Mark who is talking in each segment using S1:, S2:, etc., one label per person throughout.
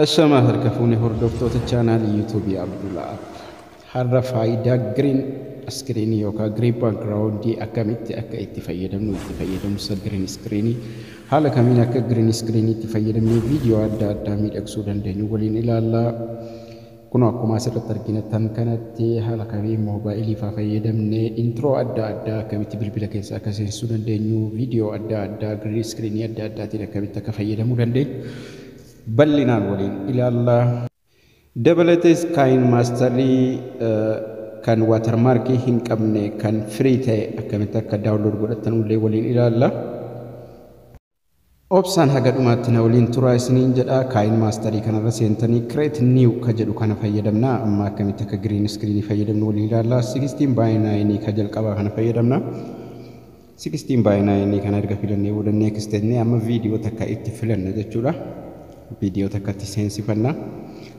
S1: Ashamaa harka fuune hordoftoota chaanaalii yuutuubii Abdulaa App. Har'a faayidaa green screenii yookaan green backgroundii akkamitti akka itti fayyadamnu, itti fayyadamsa green screenii haala kamiin akka green screenii itti fayyadamnee viidiyoo adda addaa miidhagsuu dandeenyu waliin ilaallaa. Kun akkuma asirratti argitan kanatti haala kamiin moobaayilii faa fayyadamnee intro adda addaa akkamitti bilbila keessa akka seensisuu dandeenyu, viidiyoo adda addaa green screenii adda addaatiin akkamitti akka fayyadamuu dandeenyu bal'inaan waliin ilaallaa. Dabalatees KineMasterii kan watermarkii hin qabne kan free ta'e akkamitti akka download godhatan illee waliin ilaalla. Obsaan haga dhumaatti na waliin turaa isiniin jedha. KineMasterii kanarra seentanii create new ka jedhu kana fayyadamna. Amma akkamitti akka green screen fayyadamnu waliin ilaalla. 16 by 9 ka jalqabaa kana fayyadamna. 16 by 9 kana erga filannee booda next jennee amma viidiyoo takka itti filanna jechuudha. Viidiyoo takka itti seensifanna.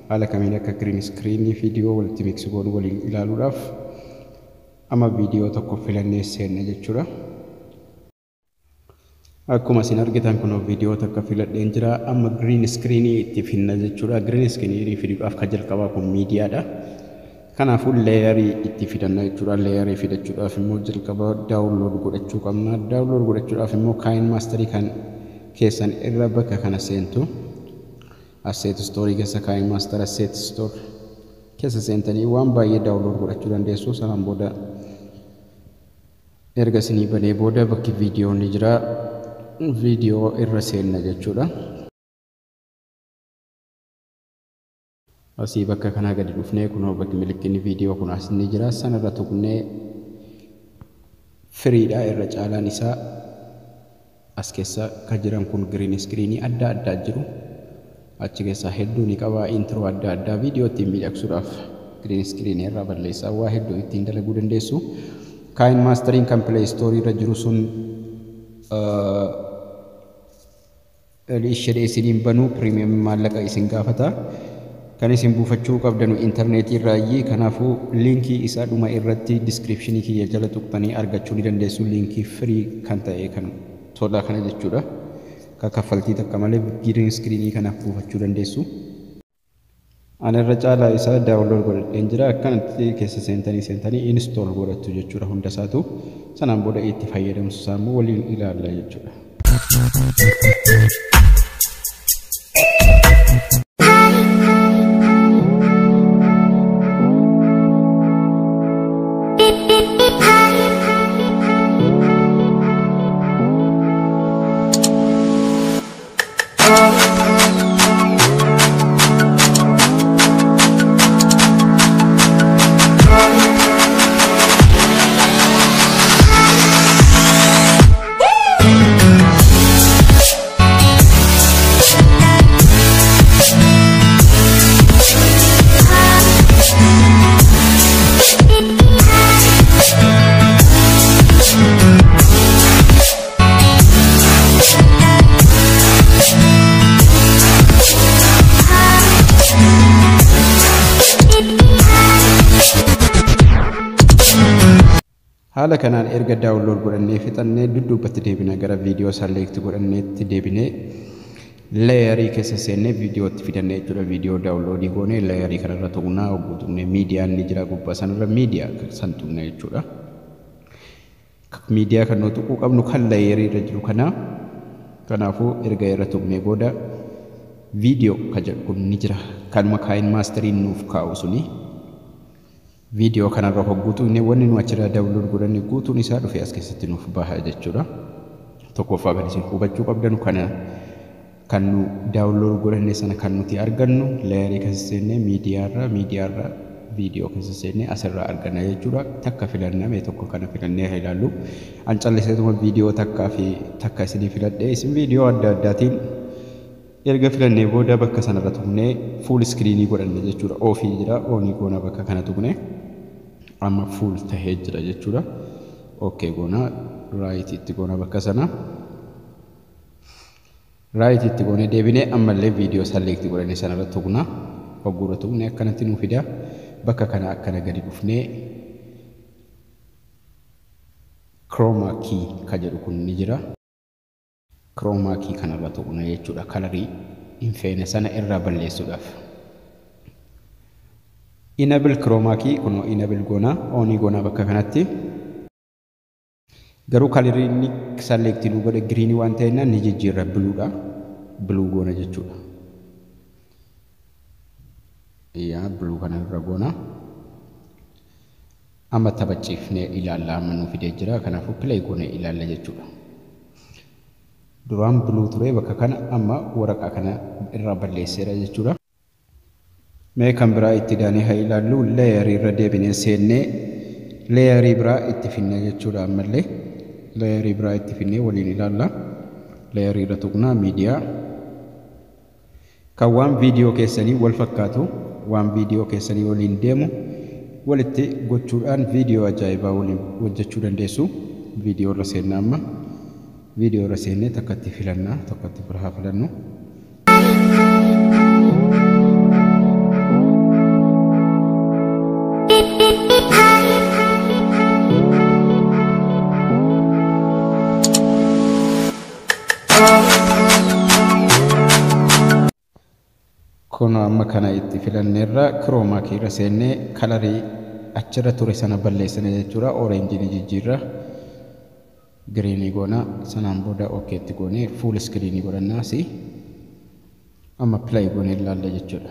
S1: Haala kamiin akka green screen viidiyoo walitti mix goonu waliin ilaaluudhaaf amma viidiyoo tokko filannee seenna jechuudha. Akkuma isin argitan kun viidiyoo takka filadheen jira. Amma green screen itti finna jechuudha. Green screen fiduudhaaf kan jalqabaa kun miidiyaadha. Kanaafuu layerii itti fidanna jechuudha. Layerii fidachuudhaaf immoo jalqaba download godhachuu qabna. Download godhachuudhaaf immoo KineMasterii kan keessan irra bakka kana seentu. Asset Store keessa KineMaster Asset Store keessa seentanii waan baay'ee download godhachuu dandeessu. Sanaan booda erga isinii banee booda bakki viidiyoon ni jira. Viidiyoo irra seenna jechuudha. Asii bakka kanaa gadi dhufnee kunoo bakki milikinni viidiyoo kun as ni jira. Sanarra tuqnee firiidha irra caalaan isaa as keessa kan jiran kun green screenii adda addaa jiru. Achi keessaa hedduu ni qaba. Intro adda addaa viidiyoo ittiin miidhagsuudhaaf green screen irraa balleessaa waa hedduu ittiin dalaguu dandeessu. KineMasteriin kan Play Store irra jiru sun ishee isiniin banuu premium maallaqa isin gaafata. Kan isin buufachuu qabdanu intarneetii irraayyii. Kanaafuu liinkii isaa dhuma irratti diskiripshinii kiyya jala tuqxanii argachuu ni dandeessu. Liinkii firii kan ta'e kan tolaa kana jechuudha. Kan kaffaltii takka malee green screenii kanaaf buufachuu dandeessu. Ani irra caalaa isaa download godhadheen jira. Akkanatti keessa seentanii install godhattu jechuudha hunda isaatu. Sanaan booda itti fayyadamsu isaa immoo waliin ilaalla jechuudha. Haala kanaan erga download godhannee fixannee dudduubatti deebina gara viidiyoo select godhanneetti deebinee layerii keessa seennee viidiyootti fidannee jechuudha. Viidiyoo downloadii goonee layerii kanarra tuqnaa, hogguu tuqnee miidiyaan ni jira gubbaa sanarra miidiyaa san tuqna jechuudha. Miidiyaa kan nu tuquu qabnu kan layerii irra jiru kana. Kanaafuu erga irra tuqnee booda viidiyoo kan jedhu kun ni jira. Kanuma KineMasteriin nuuf kaa'u suni. Viidiyoo kanarra hogguu tuqnee wanni nu achirraa download godhanne guutuun isaa dhufee as keessatti nuuf baha jechuudha. Tokkoffaa kan isin hubachuu qabdanu kana kan nu download godhanne sana kan nuti argannu layerii keessa seennee miidiyaarra viidiyoo keessa seennee asirraa arganna jechuudha. Takka filanname tokko kana filannee haa ilaallu. An calliseetuma viidiyoo takkaa fi takka isinii filadhee isin viidiyoo adda addaatiin erga filannee booda bakka sanarra tuqnee full screenii godhanne jechuudha. Oofii jira, oonii goona bakka kana tuqnee amma full tahee jira jechuudha. Okay goona, right itti goona bakka sana. Right itti goonee deebinee ammallee viidiyoo select godhannee sanarra tuqna. Hogguura tuqnee akkanatti nuu fida. Bakka kana akkana gadi dhufnee chroma key ka jedhu kun ni jira. Chroma key kanarra tuqna jechuudha. Kalarii hin feene sana irraa balleessuudhaaf. Enable chroma key kunoo enable goonaa, on goonaa bakka kanatti. Garuu colorii inni select nu godhe greenii waan ta'eef ni jijjiirra bluedha. Blue goona jechuudha. Yaa blue kana irra goona. Amma taphachiifnee ilaalla, amma nuu fidee jira, kanaafuu play goonee ilaalla jechuudha. Duraan blue ture bakka kana, amma waraqaa kana irraa balleesseera jechuudha. Mee kan biraa itti daanee haa ilaallu. Layerii irra deebinee seennee layerii biraa itti finnee jechuudha. Ammallee layerii biraa itti finnee waliin ilaalla. Layerii irra tuqnaa, miidiyaa kan waan viidiyoo keessanii wal fakkaatu, waan viidiyoo keessanii waliin deemu walitti gochuudhaan viidiyoo ajaa'ibaa waliin hojjechuu dandeessu. Viidiyoo irra seennaa, amma viidiyoo irra seennee tokkotti filannaa, tokkotti biraa filannu. Kun amma kana itti filanneerra, chroma key irra seennee colorii achirra ture sana balleessine jechuudha. Orangeii ni jijjiirra. Greenii goona, sanaan booda okaytti goonee full screenii godhannaa si amma play goonee ilaalla jechuudha.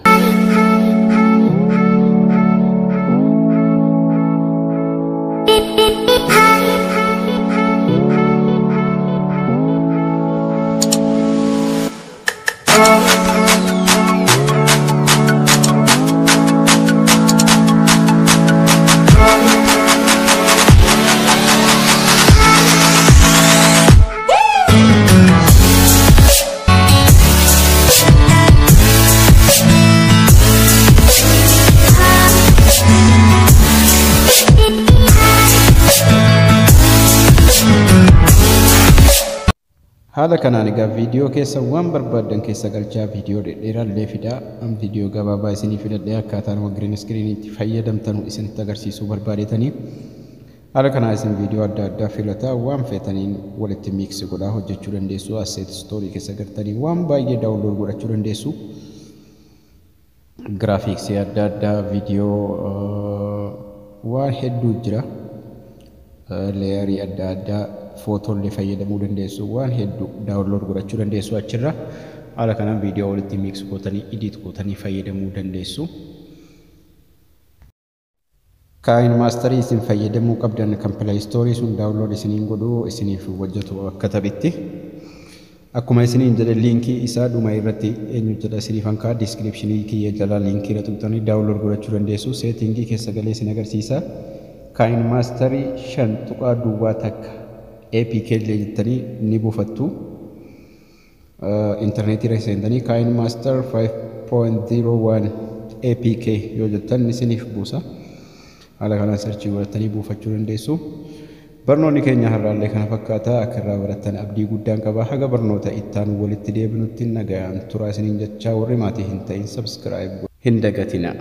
S1: Haala kanaan egaa viidiyoo keessa waan barbaaddan keessa galchaa, viidiyoo dhedheeraa illee fidaa. An viidiyoo gabaabaa isinii filadhee akkaataa nama green screeniitti fayyadamtanu isinitti agarsiisuu barbaadetanii. Haala kanaa isin viidiyoo adda addaa filataa waan feetaniin walitti mix godhaa hojjechuu dandeessu. Asset storeii keessa gartanii waan baay'ee download godhachuu dandeessu. Graphicsii adda addaa, viidiyoo waan hedduu jira. Layerii adda addaa, footollee fayyadamuu dandeessu, waan hedduu download godhachuu dandeessu achirra. Haala kanaan viidiyoo walitti mix gootanii, edit gootanii fayyadamuu dandeessu. KineMasterii isin fayyadamuu qabdan kan Play Storeii sun download isiniin godhuu isiniif hojjetu akka taphitti. Akkuma isiniin jedhe, linkii isaa dhuma irratti eenyu jedha isiniif hankaa descriptionii kiyya jalaa linkii irra tuqxanii download godhachuu dandeessu. Settingii keessa galee isin agarsiisa. KineMasterii 5.01 APK illee jettanii ni buufattu. Intarneetii irra seentanii KineMaster 5.01 APK yoo jettan isiniif buusa. Haala kanaan searchii godhatanii buufachuu dandeessu. Barnoonni keenya har'aallee kana fakkaata. Akka irraa barattan abdii guddaan qaba. Haga barnoota ittaanu walitti deebinutti nagayaan turaa isiniin jechaa, warri maatii hin ta'in subscribe hin dagatina.